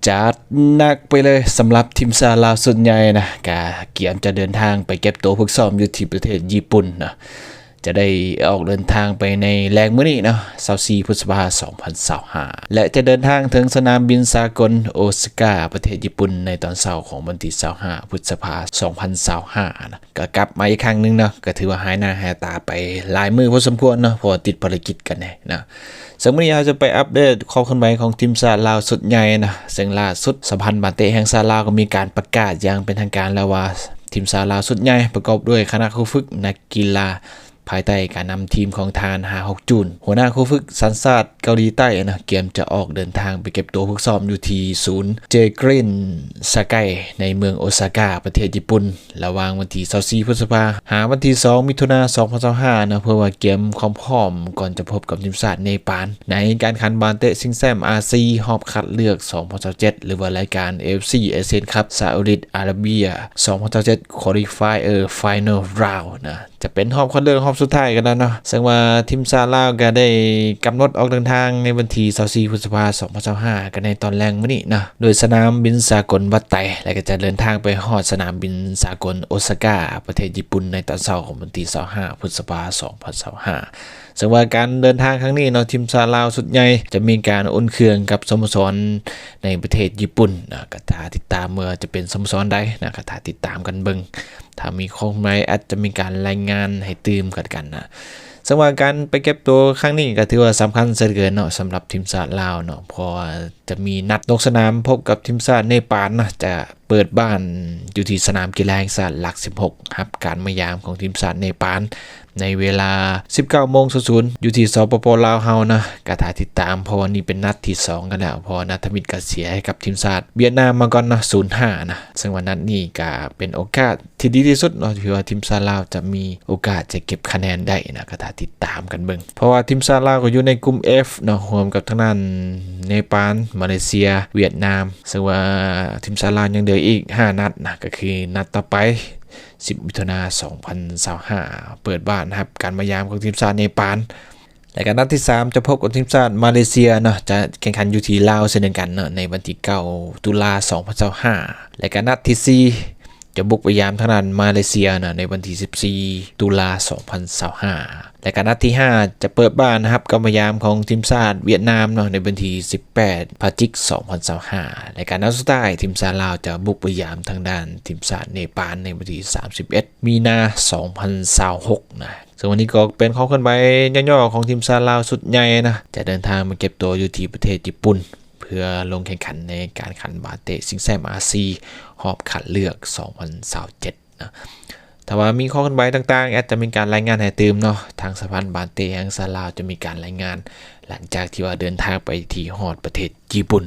ຈັດໜັກໄປເລີຍສຳລັບທີມຊາດລາວຊຸດໃຫຍ່ນະ ກະກຽມຈະເດີນທາງໄປເກັບຕົວຝຶກຊ້ອມຢູ່ທີ່ປະເທດຍີ່ປຸ່ນນະ ຈະໄດ້ອອກເດີນທາງໄປໃນແລງມື້ນີ້ເນາະ ຊາວສີ່ ພຶດສະພາ ສອງພັນຊາວຫ້າ ແລະ ຈະເດີນທາງເຖິງສະໜາມບິນສາກົນໂອຊາກາ ປະເທດຍີ່ປຸ່ນ ໃນຕອນເຊົ້າຂອງວັນທີ ຊາວຫ້າ ພຶດສະພາ ສອງພັນຊາວຫ້າ ນະ. ກໍກັບມາອີກຄັ້ງໜຶ່ງເນາະ ກໍຖືວ່າຫາຍໜ້າຫາຍຕາໄປຫຼາຍມື້ພໍສົມຄວນເນາະ ເພາະວ່າຕິດພາລະກິດກັນແດ່ເນາະ. ເຊິ່ງມື້ນີ້ເຮົາຈະໄປອັບເດດຂໍ້ເຄື່ອນໄຫວຂອງທີມຊາດລາວຊຸດໃຫຍ່ນະ. ເຊິ່ງລ່າສຸດສະຫະພັນບານເຕະແຫ່ງຊາດລາວກໍມີການປະກາດຢ່າງເປັນທາງການແລ້ວວ່າ ທີມຊາດລາວຊຸດໃຫຍ່ປະກອບດ້ວຍຄະນະຄູຝຶກ, ນັກກິລາ ພາຍໃຕ້ການນຳທີມຂອງທ່ານ ຮາຫົກ ຈູນ ຫົວໜ້າຄູຝຶກສັນຊາດເກົາຫຼີໃຕ້ນະ ກຽມຈະອອກເດີນທາງໄປເກັບຕົວຝຶກຊ້ອມຢູ່ທີ່ສູນ ເຈກຣີນ ສະໄກ ໃນເມືອງໂອຊາກາ ປະເທດຍີ່ປຸ່ນ ລະຫວ່າງວັນທີ ຊາວສີ່ ພຶດສະພາ ຫາວັນທີ ສອງ ມິຖຸນາ ສອງພັນຊາວຫ້າ ນະ ເພື່ອວ່າກຽມຄວາມພ້ອມກ່ອນຈະພົບກັບທີມຊາດເນປານ ໃນການຂັນບານເຕະຊິງແຊ້ມອາຊີ ຮອບຄັດເລືອກ ສອງພັນຊາວເຈັດ ຫຼືວ່າລາຍການ ເອເອັຟຊີ Asian Cup ສາອຸດີອາຣາເບຍ ສອງພັນຊາວເຈັດ Qualifier Final Round ນະ. ຈະເປັນຮອບຄັດເລືອກຮອບສຸດທ້າຍກັນແລ້ວເນາະ ເຊິ່ງວ່າທີມຊາດລາວກໍໄດ້ກຳນົດອອກເດີນທາງໃນວັນທີ ຊາວສີ່ ພຶດສະພາ ສອງພັນຊາວຫ້າ ກັນໃນຕອນແລງມື້ນີ້ເນາະ ໂດຍສະໜາມບິນສາກົນວັດໄຕ ແລະ ກໍຈະເດີນທາງໄປຮອດສະໜາມບິນສາກົນໂອຊາກາ ປະເທດຍີ່ປຸ່ນ ໃນຕອນເຊົ້າຂອງວັນທີ ຊາວຫ້າ ພຶດສະພາ ສອງພັນຊາວຫ້າ. ເຊິ່ງວ່າການເດີນທາງຄັ້ງນີ້ເນາະ ທີມຊາດລາວຊຸດໃຫຍ່ຈະມີການອຸ່ນເຄື່ອງກັບສະໂມສອນໃນປະເທດຍີ່ປຸ່ນນະ ກໍຖ້າຕິດຕາມວ່າຈະເປັນສະໂມສອນໃດນະ ກໍຖ້າຕິດຕາມກັນເບິ່ງ ຖ້າມີຄວາມເຄື່ອນໄຫວອາດຈະມີການລາຍງານໃຫ້ຕື່ມກັນນະ. ເຊິ່ງວ່າການໄປເກັບຕົວຄັ້ງນີ້ກໍຖືວ່າສຳຄັນເສີເກີນເນາະ ສຳລັບທີມຊາດລາວເນາະ ເພາະວ່າຈະມີນັດລົງສະໜາມພົບກັບທີມຊາດເນປານນະ ຈະເປີດບ້ານຢູ່ທີ່ສະໜາມກິລາແຫ່ງຊາດຫຼັກ ສິບຫົກ ຮັບການມາຢາມຂອງທີມຊາດເນປານ ໃນເວລາ ສິບເກົ້າ ໂມງ ສູນ ຢູ່ທີ່ ສປປ ລາວ ເຮົານະ ກະຖ້າຕິດຕາມ ເພາະວ່ານີ້ເປັນນັດທີສອງກັນແລ້ວ ເພາະວ່ານັດທຳອິດກະເສຍໃຫ້ກັບທີມຊາດຫວຽດນາມມາກ່ອນນະ ສູນຫ້າ ນະ. ເຊິ່ງວ່ານັດນີ້ກະເປັນໂອກາດທີ່ດີທີ່ສຸດເນາະ ທີ່ວ່າທີມຊາດລາວຈະມີໂອກາດຈະເກັບຄະແນນໄດ້ນະ ກະຖ້າຕິດຕາມກັນເບິ່ງ ເພາະວ່າທີມຊາດລາວກໍຢູ່ໃນກຸ່ມ F ເນາະ ຮ່ວມກັບທາງດ້ານເນປານ, ມາເລເຊຍ, ຫວຽດນາມ ເຊິ່ງວ່າທີມຊາດລາວຍັງເຫຼືອອີກຫ້ານັດນະ ກໍຄືນັດຕໍ່ໄປ ສິບ ມິຖຸນາ ສອງພັນຊາວຫ້າ ເປີດບ້ານຮັບການມາຢາມຂອງທີມຊາດເນປານ ແລະກະນັດທີສາມຈະພົບກັບທີມຊາດມາເລເຊຍເນາະ ຈະແຂ່ງຂັນຢູ່ທີ່ລາວເຊັ່ນດຽວກັນເນາະ ໃນວັນທີ ເກົ້າ ຕຸລາ ສອງພັນຊາວຫ້າ ແລະກະນັດທີສີ່ຈະບຸກໄປຢາມທາງດ້ານມາເລເຊຍເນາະ ໃນວັນທີ ສິບສີ່ ຕຸລາ ສອງພັນຊາວຫ້າ ແລະກະນັດທີຫ້າຈະເປີດບ້ານຮັບການມາຢາມຂອງທີມຊາດຫວຽດນາມເນາະ ໃນວັນທີ ສິບແປດ ພະຈິກ ສອງພັນຊາວຫ້າ ແລະກະນັດສຸດທ້າຍທີມຊາດລາວຈະບຸກໄປຢາມທາງດ້ານທີມຊາດເນປານ ໃນວັນທີ ສາມສິບເອັດ ມີນາ ສອງພັນຊາວຫົກ ນະ. ເຊິ່ງວັນນີ້ກໍເປັນຄວາມເຄື່ອນໄຫວຫຍໍ້ໆຂອງທີມຊາດລາວຊຸດໃຫຍ່ນະ ຈະເດີນທາງມາເກັບຕົວຢູ່ທີ່ປະເທດຍີ່ປຸ່ນ ເພື່ອລົງແຂ່ງຂັນໃນການຂັນບານເຕະຊິງແຊ້ມອາຊີ ຮອບຄັດເລືອກ ສອງພັນຊາວເຈັດ ນະ. ຖ້າວ່າມີຄວາມເຄື່ອນໄຫວຕ່າງໆ ແອັດຈະມີການລາຍງານໃຫ້ຕື່ມເນາະ ທາງສະຫະພັນບານເຕະແຫ່ງຊາດລາວຈະມີການລາຍງານ ຫຼັງຈາກທີ່ວ່າເດີນທາງໄປທີ່ຮອດປະເທດຍີ່ປຸ່ນ.